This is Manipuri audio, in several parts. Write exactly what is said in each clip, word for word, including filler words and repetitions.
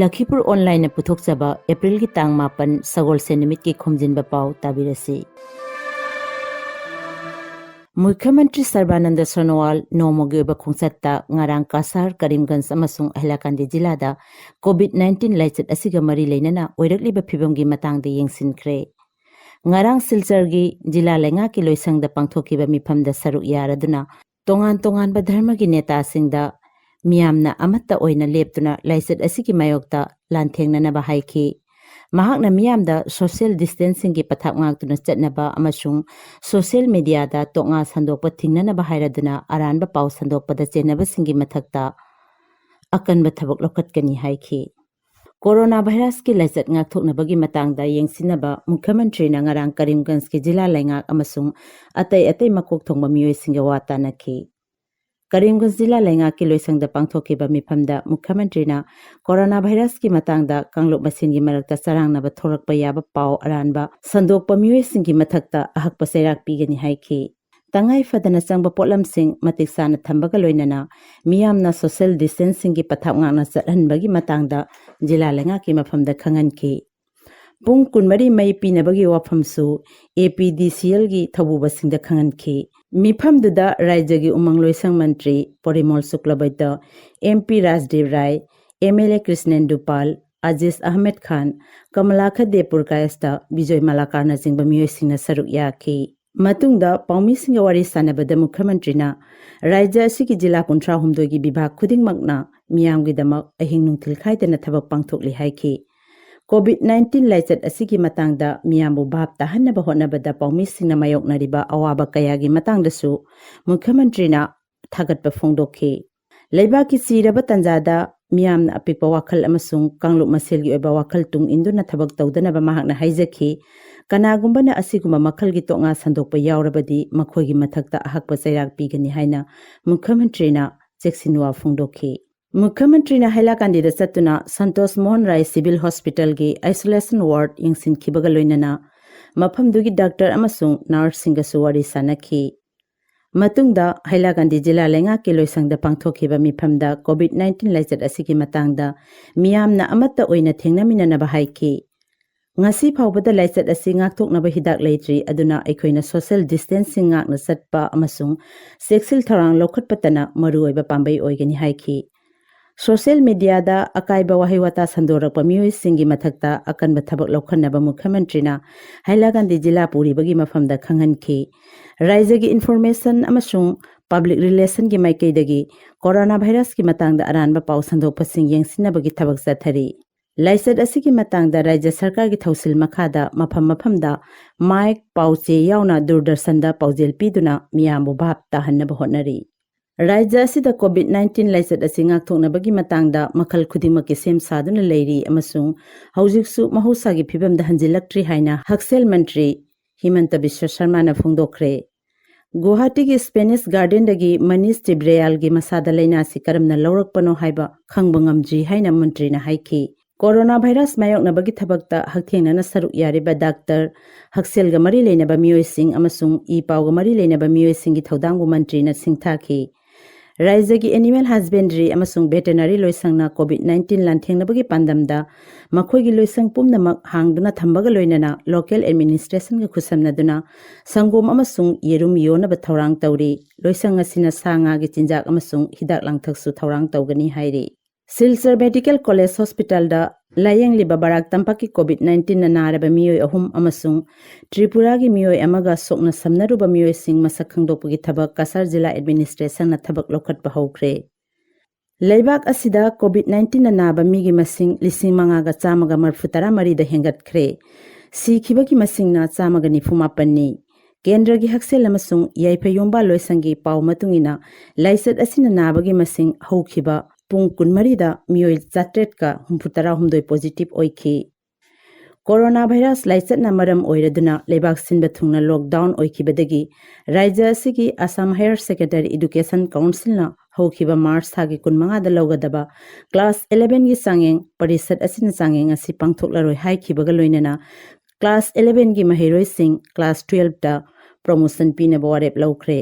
ꯂꯈꯤꯄꯨꯔ ꯑꯣꯟꯂꯥꯏꯟꯅ ꯄꯨꯊꯣꯛꯆꯕ ꯑꯦꯄ꯭ꯔꯤꯜꯒꯤ ꯇꯥꯡ ꯃꯥꯄꯟ, ꯁꯒꯣꯜꯁꯦꯟ ꯅꯨꯃꯤꯠꯀꯤ ꯈꯣꯝꯖꯤꯟꯕ ꯄꯥꯎ ꯇꯥꯕꯤꯔꯁꯤ꯫ ꯃꯨꯈ꯭ꯌ ꯃꯟꯇ꯭ꯔꯤ ꯁꯔꯕꯥꯅꯟꯗ ꯁꯣꯅꯣꯋꯥꯜ ꯅꯣꯡꯃꯒꯤ ꯑꯣꯏꯕ ꯈꯣꯡꯆꯠꯇ ꯉꯔꯥꯡ ꯀꯁꯥꯔ, ꯀꯔꯤꯝꯒꯟꯖ ꯑꯃꯁꯨꯡ ꯍꯩꯂꯥꯀꯥꯟꯗꯤ ꯖꯤꯂꯥꯗ ꯀꯣꯚꯤꯗ ꯅꯥꯏꯟꯇꯤꯟ ꯂꯥꯏꯆꯠ ꯑꯁꯤꯒ ꯃꯔꯤ ꯂꯩꯅꯅ ꯑꯣꯏꯔꯛꯂꯤꯕ ꯐꯤꯕꯝꯒꯤ ꯃꯇꯥꯡꯗ ꯌꯦꯡꯁꯤꯟꯈ꯭ꯔꯦ꯫ ꯉꯔꯥꯡ ꯁꯤꯜꯆꯔꯒꯤ ꯖꯤꯂꯥ ꯂꯩꯉꯥꯛꯀꯤ ꯂꯣꯏꯁꯪꯗ ꯄꯥꯡꯊꯣꯛꯈꯤꯕ ꯃꯤꯐꯝꯗ ꯁꯔꯨꯛ ꯌꯥꯔꯗꯨꯅ ꯇꯣꯉꯥꯟ ꯇꯣꯉꯥꯟꯕ ꯙꯔꯃꯒꯤ ꯅꯦꯇꯥꯁꯤꯡꯗ ꯃꯤꯌꯥꯝꯅ ꯑꯃꯠꯇ ꯑꯣꯏꯅ ꯂꯦꯞꯇꯨꯅ ꯂꯥꯏꯆꯠ ꯑꯁꯤꯒꯤ ꯃꯥꯌꯣꯛꯇ ꯂꯥꯟꯊꯦꯡꯅꯅꯕ ꯍꯥꯏꯈꯤ꯫ ꯃꯍꯥꯛꯅ ꯃꯤꯌꯥꯝꯗ ꯁꯣꯁꯤꯌꯦꯜ ꯗꯤꯁꯇꯦꯟꯁꯤꯡꯒꯤ ꯄꯊꯥꯞ ꯉꯥꯛꯇꯨꯅ ꯆꯠꯅꯕ ꯑꯃꯁꯨꯡ ꯁꯣꯁꯤꯌꯦꯜ ꯃꯤꯗꯤꯌꯥꯗ ꯇꯣꯛꯉꯥ ꯁꯟꯗꯣꯛꯄ ꯊꯤꯡꯅꯅꯕ ꯍꯥꯏꯔꯗꯨꯅ ꯑꯔꯥꯟꯕ ꯄꯥꯎ ꯁꯟꯗꯣꯛꯄꯗ ꯆꯦꯟꯅꯕꯁꯤꯡꯒꯤ ꯃꯊꯛꯇ ꯑꯀꯟꯕ ꯊꯕꯛ ꯂꯧꯈꯠꯀꯅꯤ ꯍꯥꯏꯈꯤ꯫ ꯀꯣꯔꯣꯅꯥ ꯚꯥꯏꯔꯁꯀꯤ ꯂꯥꯏꯆꯠ ꯉꯥꯛꯊꯣꯛꯅꯕꯒꯤ ꯃꯇꯥꯡꯗ ꯌꯦꯡꯁꯤꯟꯅꯕ ꯃꯨꯈ꯭ꯌ ꯃꯟꯇ꯭ꯔꯤꯅ ꯉꯔꯥꯡ ꯀꯔꯤꯝꯒꯟꯖꯀꯤ ꯖꯤꯂꯥ ꯂꯩꯉꯥꯛ ꯑꯃꯁꯨꯡ ꯑꯇꯩ ꯑꯇꯩ ꯃꯀꯣꯛ ꯊꯣꯡꯕ ꯃꯤꯑꯣꯏꯁꯤꯡꯒ ꯋꯥ ꯇꯥꯅꯈꯤ꯫ ꯀꯔꯤꯝꯒꯟꯖ ꯖꯤꯂꯥ ꯂꯩꯉꯥꯛꯀꯤ ꯂꯣꯏꯁꯪꯗ ꯄꯥꯡꯊꯣꯛꯈꯤꯕ ꯃꯤꯐꯝꯗ ꯃꯨꯈ꯭ꯌ ꯃꯟꯇ꯭ꯔꯤꯅ ꯀꯣꯔꯣꯅꯥ ꯚꯥꯏꯔꯁꯀꯤ ꯃꯇꯥꯡꯗ ꯀꯥꯡꯂꯨꯞ ꯃꯁꯦꯟꯒꯤ ꯃꯔꯛꯇ ꯆꯔꯥꯡꯅꯕ ꯊꯣꯛꯂꯛꯄ ꯌꯥꯕ ꯄꯥꯎ ꯑꯔꯥꯟꯕ ꯁꯟꯗꯣꯛꯄ ꯃꯤꯑꯣꯏꯁꯤꯡꯒꯤ ꯃꯊꯛꯇ ꯑꯍꯛꯄ ꯆꯩꯔꯥꯛ ꯄꯤꯒꯅꯤ ꯍꯥꯏꯈꯤ꯫ ꯇꯉꯥꯏ ꯐꯗꯅ ꯆꯪꯕ ꯄꯣꯠꯂꯝꯁꯤꯡ ꯃꯇꯤꯛ ꯆꯥꯅ ꯊꯝꯕꯒ ꯂꯣꯏꯅꯅ ꯃꯤꯌꯥꯝꯅ ꯁꯣꯁꯤꯌꯦꯜ ꯗꯤꯁꯇꯦꯟꯁꯤꯡꯒꯤ ꯄꯊꯥꯞ ꯉꯥꯛꯅ ꯆꯠꯍꯟꯕꯒꯤ ꯃꯇꯥꯡꯗ ꯖꯤꯂꯥ ꯂꯩꯉꯥꯛꯀꯤ ꯃꯐꯝꯗ ꯈꯪꯍꯟꯈꯤ꯫ ꯄꯨꯡ ꯀꯨꯟꯃꯔꯤ ꯃꯩ ꯄꯤꯅꯕꯒꯤ ꯋꯥꯐꯝꯁꯨ ꯑꯦ ꯄꯤ ꯗꯤ ꯁꯤ ꯑꯦꯜꯒꯤ ꯊꯧꯕꯨꯕꯁꯤꯡꯗ ꯈꯪꯍꯟꯈꯤ꯫ ꯃꯤꯐꯝꯗꯨꯗ ꯔꯥꯖ꯭ꯌꯒꯤ ꯎꯃꯪ ꯂꯣꯏꯁꯪ ꯃꯟꯇ꯭ꯔꯤ ꯄꯣꯔꯤꯃꯣꯜ ꯁꯨꯀ꯭ꯂꯕꯩꯗ, M P Rajdeb Rai, M L A Krishnendu Pal, Aziz Ahmed Khan, Kamalakhya Dev Purkayastha, Bijoy ꯃꯂꯥꯀꯥꯔꯅꯆꯤꯡꯕ ꯃꯤꯑꯣꯏꯁꯤꯡꯅ ꯁꯔꯨꯛ ꯌꯥꯈꯤ꯫ ꯃꯇꯨꯡꯗ ꯄꯥꯎꯃꯤꯁꯤꯡꯒ ꯋꯥꯔꯤ ꯁꯥꯟꯅꯕꯗ ꯃꯨꯈ꯭ꯌ ꯃꯟꯇ꯭ꯔꯤꯅ ꯔꯥꯖ꯭ꯌ ꯑꯁꯤꯒꯤ ꯖꯤꯂꯥ ꯀꯨꯟꯊ꯭ꯔꯥ ꯍꯨꯝꯗꯣꯏꯒꯤ ꯕꯤꯚꯥꯒ ꯈꯨꯗꯤꯡꯃꯛꯅ ꯃꯤꯌꯥꯝꯒꯤꯗꯃꯛ ꯑꯍꯤꯡ ꯅꯨꯡꯊꯤꯜ ꯈꯥꯏꯗꯅ ꯊꯕꯛ ꯄꯥꯡꯊꯣꯛꯂꯤ ꯍꯥꯏꯈꯤ꯫ ꯀꯣꯚꯤꯗ ꯅꯥꯏꯟꯇꯤꯟ ꯂꯥꯏꯆꯠ ꯑꯁꯤꯒꯤ ꯃꯇꯥꯡꯗ ꯃꯤꯌꯥꯝꯕꯨ ꯚꯥꯞ ꯇꯥꯍꯟꯅꯕ ꯍꯣꯠꯅꯕꯗ ꯄꯥꯎꯃꯤꯁꯤꯡꯅ ꯃꯥꯌꯣꯛꯅꯔꯤꯕ ꯑꯋꯥꯕ ꯀꯌꯥꯒꯤ ꯃꯇꯥꯡꯗꯁꯨ ꯃꯨꯈ꯭ꯌ ꯃꯟꯇ꯭ꯔꯤꯅ ꯊꯥꯒꯠꯄ ꯐꯣꯡꯗꯣꯛꯈꯤ꯫ ꯂꯩꯕꯥꯛꯀꯤ ꯆꯤꯔꯕ ꯇꯥꯟꯖꯥꯗ ꯃꯤꯌꯥꯝꯅ ꯑꯄꯤꯛꯄ ꯋꯥꯈꯜ ꯑꯃꯁꯨꯡ ꯀꯥꯡꯂꯨꯞ ꯃꯁꯦꯜꯒꯤ ꯑꯣꯏꯕ ꯋꯥꯈꯜ ꯇꯨꯡ ꯏꯟꯗꯨꯅ ꯊꯕꯛ ꯇꯧꯗꯅꯕ ꯃꯍꯥꯛꯅ ꯍꯥꯏꯖꯈꯤ꯫ ꯀꯅꯥꯒꯨꯝꯕꯅ ꯑꯁꯤꯒꯨꯝꯕ ꯃꯈꯜꯒꯤ ꯇꯣꯛꯉꯥ ꯁꯟꯗꯣꯛꯄ ꯌꯥꯎꯔꯕꯗꯤ ꯃꯈꯣꯏꯒꯤ ꯃꯊꯛꯇ ꯑꯍꯛꯄ ꯆꯩꯔꯥꯛ ꯄꯤꯒꯅꯤ ꯍꯥꯏꯅ ꯃꯨꯈ꯭ꯌ ꯃꯟꯇ꯭ꯔꯤꯅ ꯆꯦꯛꯁꯤꯟꯋꯥ ꯐꯣꯡꯗꯣꯛꯈꯤ꯫ ꯃꯨꯈ꯭ꯌ ꯃꯟꯇ꯭ꯔꯤꯅ ꯍꯥꯏꯂꯥꯀꯥꯟꯗꯤꯗ ꯆꯠꯇꯨꯅ ꯁꯟꯇꯣꯁ ꯃꯣꯍꯟ ꯔꯥꯏ ꯁꯤꯚꯤꯜ ꯍꯣꯁꯄꯤꯇꯥꯜꯒꯤ ꯑꯥꯏꯁꯣꯂꯦꯁꯟ ꯋꯥꯔꯗ ꯌꯦꯡꯁꯤꯟꯈꯤꯕꯒ ꯂꯣꯏꯅꯅ ꯃꯐꯝꯗꯨꯒꯤ ꯗꯥꯛꯇꯔ ꯑꯃꯁꯨꯡ ꯅꯔꯁꯁꯤꯡꯒꯁꯨ ꯋꯥꯔꯤ ꯁꯥꯅꯈꯤ꯫ ꯃꯇꯨꯡꯗ ꯍꯩꯂꯥꯀꯥꯟꯗꯤ ꯖꯤꯂꯥ ꯂꯩꯉꯥꯛꯀꯤ ꯂꯣꯏꯁꯪꯗ ꯄꯥꯡꯊꯣꯛꯈꯤꯕ ꯃꯤꯐꯝꯗ COVID nineteen ꯂꯥꯏꯆꯠ ꯑꯁꯤꯒꯤ ꯃꯇꯥꯡꯗ ꯃꯤꯌꯥꯝꯅ ꯑꯃꯠꯇ ꯑꯣꯏꯅ ꯊꯦꯡꯅꯃꯤꯟꯅꯅꯕ ꯍꯥꯏꯈꯤ꯫ ꯉꯁꯤ ꯐꯥꯎꯕꯗ ꯂꯥꯏꯆꯠ ꯑꯁꯤ ꯉꯥꯛꯊꯣꯛꯅꯕ ꯍꯤꯗꯥꯛ ꯂꯩꯇ꯭ꯔꯤ, ꯑꯗꯨꯅ ꯑꯩꯈꯣꯏꯅ social distancing ꯉꯥꯛꯅ ꯆꯠꯄ ꯑꯃꯁꯨꯡ ꯆꯦꯛꯁꯤꯜ ꯊꯧꯔꯥꯡ ꯂꯧꯈꯠꯄꯇꯅ ꯃꯔꯨꯑꯣꯏꯕ ꯄꯥꯝꯕꯩ ꯑꯣꯏꯒꯅꯤ ꯍꯥꯏꯈꯤ꯫ Social mediaꯗ ꯑꯀꯥꯏꯕ ꯋꯥꯍꯩ ꯋꯥꯇꯥ ꯁꯟꯗꯣꯔꯛꯄ ꯃꯤꯑꯣꯏꯁꯤꯡꯒꯤ ꯃꯊꯛꯇ ꯑꯀꯟꯕ ꯊꯕꯛ ꯂꯧꯈꯠꯅꯕ ꯃꯨꯈ꯭ꯌꯃꯟꯇ꯭ꯔꯤꯅ ꯍꯩꯂꯥꯀꯥꯟꯗꯤ ꯖꯤꯂꯥ ꯄꯨꯔꯤꯕꯒꯤ ꯃꯐꯝꯗ ꯈꯪꯍꯟꯈꯤ꯫ ꯔꯥꯏꯖ꯭ꯌꯒꯤ information ꯑꯃꯁꯨꯡ public relationꯒꯤ ꯃꯥꯏꯀꯩꯗꯒꯤ ꯀꯣꯔꯣꯅꯥ ꯚꯥꯏꯔꯁꯀꯤ ꯃꯇꯥꯡꯗ ꯑꯔꯥꯟꯕ ꯄꯥꯎ ꯁꯟꯗꯣꯛꯄꯁꯤꯡ ꯌꯦꯡꯁꯤꯟꯅꯕꯒꯤ ꯊꯕꯛ ꯆꯠꯊꯔꯤ꯫ ꯂꯥꯏꯆꯠ ꯑꯁꯤꯒꯤ ꯃꯇꯥꯡꯗ ꯔꯥꯏꯖ꯭ꯌ ꯁꯔꯀꯥꯔꯒꯤ ꯊꯧꯁꯤꯜ ꯃꯈꯥꯗ ꯃꯐꯝ ꯃꯐꯝꯗ ꯃꯥꯏꯛ, ꯄꯥꯎꯆꯦ ꯌꯥꯎꯅ ꯗꯨꯔꯗꯔꯁꯟꯗ ꯄꯥꯎꯖꯦꯜ ꯄꯤꯗꯨꯅ ꯃꯤꯌꯥꯝꯕꯨ ꯚꯥꯞ ꯇꯥꯍꯟꯅꯕ ꯍꯣꯠꯅꯔꯤ꯫ ꯔꯥꯏꯖ꯭ꯌ ꯑꯁꯤꯗ COVID nineteen ꯂꯥꯏꯆꯠ ꯑꯁꯤ ꯉꯥꯛꯊꯣꯛꯅꯕꯒꯤ ꯃꯇꯥꯡꯗ ꯃꯈꯜ ꯈꯨꯗꯤꯡꯃꯛꯀꯤ ꯁꯦꯝ ꯁꯥꯗꯨꯅ ꯂꯩꯔꯤ ꯑꯃꯁꯨꯡ ꯍꯧꯖꯤꯛꯁꯨ ꯃꯍꯧꯁꯥꯒꯤ ꯐꯤꯕꯝꯗ ꯍꯟꯖꯤꯜꯂꯛꯇ꯭ꯔꯤ ꯍꯥꯏꯅ ꯍꯛꯁꯦꯜ ꯃꯟꯇ꯭ꯔꯤ ꯍꯤꯃꯟꯇ ꯕꯤꯁ꯭ꯋ ꯁꯔꯃꯥꯅ ꯐꯣꯡꯗꯣꯛꯈ꯭ꯔꯦ꯫ ꯒꯨꯋꯥꯍꯥꯇꯤꯒꯤ Spanish Gardenꯗꯒꯤ ꯃꯅꯤꯁ ꯇꯤꯕ꯭ꯔꯦꯌꯥꯜꯒꯤ ꯃꯁꯥꯗ ꯂꯥꯏꯅꯥꯁꯤ ꯀꯔꯝꯅ ꯂꯧꯔꯛꯄꯅꯣ ꯍꯥꯏꯕ ꯈꯪꯕ ꯉꯝꯗ꯭ꯔꯤ ꯍꯥꯏꯅ ꯃꯟꯇ꯭ꯔꯤꯅ ꯍꯥꯏꯈꯤ꯫ ꯀꯣꯔꯣꯅꯥ ꯚꯥꯏꯔꯁ ꯃꯥꯌꯣꯛꯅꯕꯒꯤ ꯊꯕꯛꯇ ꯍꯛꯊꯦꯡꯅꯅ ꯁꯔꯨꯛ ꯌꯥꯔꯤꯕ ꯗꯥꯛꯇꯔ, ꯍꯛꯁꯦꯜꯒ ꯃꯔꯤ ꯂꯩꯅꯕ ꯃꯤꯑꯣꯏꯁꯤꯡ ꯑꯃꯁꯨꯡ ꯏ ꯄꯥꯎꯒ ꯃꯔꯤ ꯂꯩꯅꯕ ꯃꯤꯑꯣꯏꯁꯤꯡꯒꯤ ꯊꯧꯗꯥꯡꯕꯨ ꯃꯟꯇ꯭ꯔꯤꯅ ꯁꯤꯡꯊꯥꯈꯤ꯫ ꯔꯥꯏꯖ꯭ꯌꯒꯤ Animal Husbandry ꯑꯃꯁꯨꯡ Veterinary ꯂꯣꯏꯁꯪꯅ COVID nineteen ꯂꯥꯟꯊꯦꯡꯅꯕꯒꯤ ꯄꯥꯟꯗꯝꯗ ꯃꯈꯣꯏꯒꯤ ꯂꯣꯏꯁꯪ ꯄꯨꯝꯅꯃꯛ ꯍꯥꯡꯗꯨꯅ ꯊꯝꯕꯒ ꯂꯣꯏꯅꯅ local administrationꯒ ꯈꯨꯠꯁꯝꯅꯗꯨꯅ ꯁꯪꯒꯣꯝ ꯑꯃꯁꯨꯡ ꯌꯦꯔꯨꯝ ꯌꯣꯟꯅꯕ ꯊꯧꯔꯥꯡ ꯇꯧꯔꯤ꯫ ꯂꯣꯏꯁꯪ ꯑꯁꯤꯅ ꯁꯥ ꯉꯥꯒꯤ ꯆꯤꯟꯖꯥꯛ ꯑꯃꯁꯨꯡ ꯍꯤꯗꯥꯛ ꯂꯥꯡꯊꯛꯁꯨ ꯊꯧꯔꯥꯡ ꯇꯧꯒꯅꯤ ꯍꯥꯏꯔꯤ꯫ ꯁꯤꯜꯆꯔ Medical College Hospitalꯗ ꯂꯥꯌꯦꯡꯂꯤꯕ ꯕꯔꯥꯛ ꯇꯝꯄꯥꯛꯀꯤ COVID nineteenꯅ ꯅꯥꯔꯕ ꯃꯤꯑꯣꯏ ꯑꯍꯨꯝ ꯑꯃꯁꯨꯡ ꯇ꯭ꯔꯤꯄꯨꯔꯥꯒꯤ ꯃꯤꯑꯣꯏ ꯑꯃꯒ ꯁꯣꯛꯅ ꯁꯝꯅꯔꯨꯕ ꯃꯤꯑꯣꯏꯁꯤꯡ ꯃꯁꯛ ꯈꯪꯗꯣꯛꯄꯒꯤ ꯊꯕꯛ ꯀꯁꯥꯔ ꯖꯤꯂꯥ administrationꯅ ꯊꯕꯛ ꯂꯧꯈꯠꯄ ꯍꯧꯈ꯭ꯔꯦ꯫ ꯂꯩꯕꯥꯛ ꯑꯁꯤꯗ COVID nineteenꯅ ꯅꯥꯕ ꯃꯤꯒꯤ ꯃꯁꯤꯡ ꯂꯤꯁꯤꯡ ꯃꯉꯥꯒ ꯆꯥꯝꯃꯒ ꯃꯔꯤꯐꯨ ꯇꯔꯥ ꯃꯔꯤꯗ ꯍꯦꯟꯒꯠꯈ꯭ꯔꯦ꯫ ꯁꯤꯈꯤꯕꯒꯤ ꯃꯁꯤꯡꯅ ꯆꯥꯝꯃꯒ ꯅꯤꯐꯨ ꯃꯥꯄꯟꯅꯤ꯫ ꯀꯦꯟꯗ꯭ꯔꯒꯤ ꯍꯛꯁꯦꯜ ꯑꯃꯁꯨꯡ ꯌꯥꯏꯐ ꯌꯣꯝꯕꯥꯜ ꯂꯣꯏꯁꯪꯒꯤ ꯄꯥꯎ ꯃꯇꯨꯡ ꯏꯟꯅ, ꯂꯥꯏꯆꯠ ꯑꯁꯤꯅ ꯅꯥꯕꯒꯤ ꯃꯁꯤꯡ ꯍꯧꯈꯤꯕ ꯄꯨꯡ ꯀꯨꯟꯃꯔꯤꯗ ꯃꯤꯑꯣꯏ ꯆꯥꯇ꯭ꯔꯦꯠꯀ ꯍꯨꯝꯐꯨꯇꯔꯥꯍꯨꯝꯗꯣꯏ positive ꯑꯣꯏꯈꯤ꯫ ꯀꯣꯔꯣꯅꯥ ꯚꯥꯏꯔꯁ ꯂꯥꯏꯆꯠꯅ ꯃꯔꯝ ꯑꯣꯏꯔꯗꯨꯅ ꯂꯩꯕꯥꯛ ꯁꯤꯟꯕ ꯊꯨꯡꯅ lockdown ꯑꯣꯏꯈꯤꯕꯗꯒꯤ ꯔꯥꯏꯖ꯭ꯌ ꯑꯁꯤꯒꯤ Assam Higher Secondary Education Councilꯅ ꯍꯧꯈꯤꯕ ꯃꯥꯔꯆ ꯊꯥꯒꯤ ꯀꯨꯟꯃꯉꯥꯗ ꯂꯧꯒꯗꯕ class elevenꯒꯤ ꯆꯥꯡꯌꯦꯡ ꯄꯔꯤꯁꯠ ꯑꯁꯤꯅ ꯆꯥꯡꯌꯦꯡ ꯑꯁꯤ ꯄꯥꯡꯊꯣꯛꯂꯔꯣꯏ ꯍꯥꯏꯈꯤꯕꯒ ꯂꯣꯏꯅꯅ class elevenꯒꯤ ꯃꯍꯩꯔꯣꯏꯁꯤꯡ class twelveꯇ promotion ꯄꯤꯅꯕ ꯋꯥꯔꯦꯞ ꯂꯧꯈ꯭ꯔꯦ꯫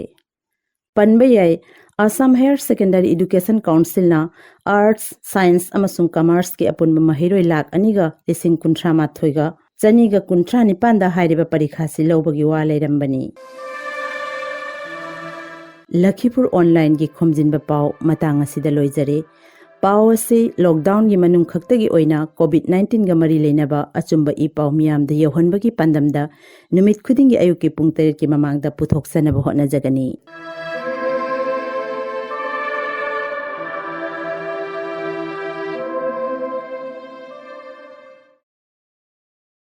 ꯄꯟꯕ ꯌꯥꯏ, Assam Higher Secondary Education Councilꯅ Arts, Science ꯑꯃꯁꯨꯡ Commerceꯀꯤ ꯑꯄꯨꯟꯕ ꯃꯍꯩꯔꯣꯏ ꯂꯥꯈ ꯑꯅꯤꯒ ꯂꯤꯁꯤꯡ ꯀꯨꯟꯊ꯭ꯔꯥ ꯃꯥꯊꯣꯏꯒ ꯆꯅꯤꯒ ꯀꯨꯟꯊ꯭ꯔꯥ ꯅꯤꯄꯥꯟꯗ ꯍꯥꯏꯔꯤꯕ ꯄꯔꯤꯈꯥꯁꯤ ꯂꯧꯕꯒꯤ ꯋꯥ ꯂꯩꯔꯝꯕꯅꯤ꯫ ꯂꯈꯤꯄꯨꯔ Onlineꯒꯤ ꯈꯣꯝꯖꯤꯟꯕ ꯄꯥꯎ ꯃꯇꯥꯡ ꯑꯁꯤꯗ ꯂꯣꯏꯖꯔꯦ꯫ ꯄꯥꯎ ꯑꯁꯤ lockdownꯒꯤ ꯃꯅꯨꯡ ꯈꯛꯇꯒꯤ ꯑꯣꯏꯅ COVID nineteenꯒ ꯃꯔꯤ ꯂꯩꯅꯕ ꯑꯆꯨꯝꯕ ꯏ ꯄꯥꯎ ꯃꯤꯌꯥꯝꯗ ꯌꯧꯍꯟꯕꯒꯤ ꯄꯥꯟꯗꯝꯗ ꯅꯨꯃꯤꯠ ꯈꯨꯗꯤꯡꯒꯤ ꯑꯌꯨꯛꯀꯤ ꯄꯨꯡ ꯇꯔꯦꯠꯀꯤ ꯃꯃꯥꯡꯗ ꯄꯨꯊꯣꯛꯆꯅꯕ ꯍꯣꯠꯅꯖꯒꯅꯤ꯫